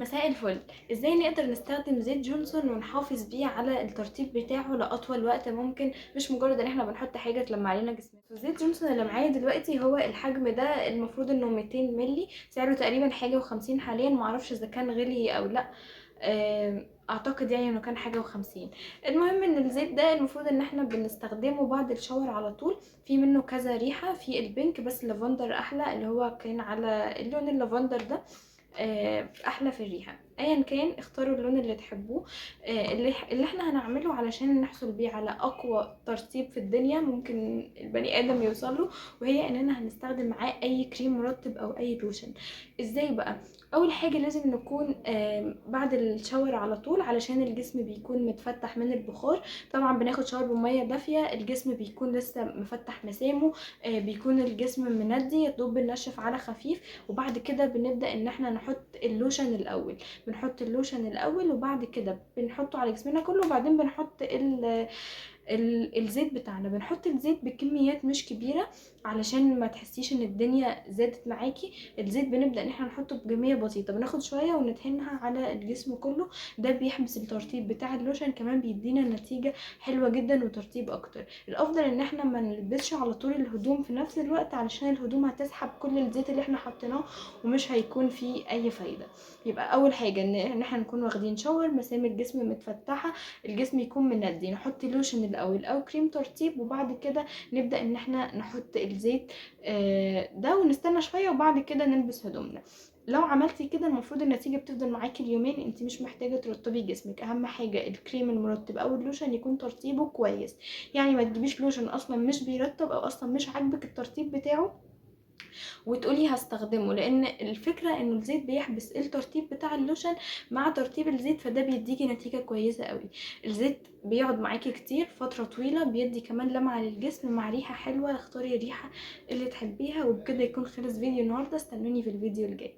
مساء الفل. ازاي نقدر نستخدم زيت جونسون ونحافظ بيه على الترطيب بتاعه لاطول وقت ممكن، مش مجرد ان احنا بنحط حاجة تلمع لنا جسمنا. زيت جونسون اللي معايا دلوقتي هو الحجم ده، المفروض انه 200 ملي، سعره تقريبا حاجة وخمسين حاليا، معرفش اذا كان غلي او لا، اعتقد انه كان حاجة وخمسين. المهم ان الزيت ده المفروض ان احنا بنستخدمه بعد ال shower على طول. في منه كذا ريحه، في ال pink بس اللافندر احلى، اللي هو كان على اللون اللافندر ده، احلى في الريحة. ايا كان اختاروا اللون اللي تحبوه. اللي احنا هنعمله علشان نحصل بيه على اقوى ترطيب في الدنيا ممكن البني ادم يوصله، وهي اننا هنستخدم معاه اي كريم مرطب او اي لوشن. ازاي بقى؟ اول حاجة لازم نكون بعد ال shower على طول، علشان الجسم بيكون متفتح من البخار. طبعا بناخد shower بميه دافيه، الجسم بيكون لسه مفتح مسامه، بيكون الجسم مندي، يا دوب بنشف على خفيف. وبعد كده بنبدا ان احنا نحط اللوشن الاول، بنحط اللوشن الاول وبعد كده بنحطه على جسمنا كله، وبعدين بنحط الزيت بتاعنا. بنحط الزيت بكميات مش كبيرة علشان ما تحسيش ان الدنيا زادت معاكي. الزيت بنبدا ان احنا نحطه بكمية بسيطة، بناخد شوية وندهنها على الجسم كله، ده بيحبس الترطيب بتاع اللوشن، كمان بيدينا نتيجة حلوة جدا وترطيب اكتر. الافضل ان احنا ما نلبسش على طول الهدوم في نفس الوقت، علشان الهدوم هتسحب كل الزيت اللي احنا حطيناه ومش هيكون فيه اي فايده. يبقى اول حاجة ان احنا نكون واخدين shower، مسام الجسم متفتحه، الجسم يكون مندي، نحط لوشن الاول او كريم ترطيب، وبعد كده نبدا ان احنا نحط الزيت ده ونستنى شوية، وبعد كده نلبس هدومنا. لو عملتي كده المفروض النتيجة بتفضل معاكي اليومين، انت مش محتاجه ترطبي جسمك. اهم حاجة الكريم المرطب او اللوشن يكون ترطيبه كويس، يعني ما تجيبيش لوشن اصلا مش بيرطب او اصلا مش عاجبك الترطيب بتاعه وتقولي هستخدمه، لان الفكرة انه الزيت بيحبس الترطيب بتاع اللوشن مع ترطيب الزيت، فده بيديكي نتيجة كويسة قوي. الزيت بيقعد معاكي كتير فترة طويلة، بيدي كمان لمعة للجسم مع ريحه حلوة. اختاري الريحة اللي تحبيها. وبكده يكون خلص فيديو النهارده، استنوني في الفيديو الجاي.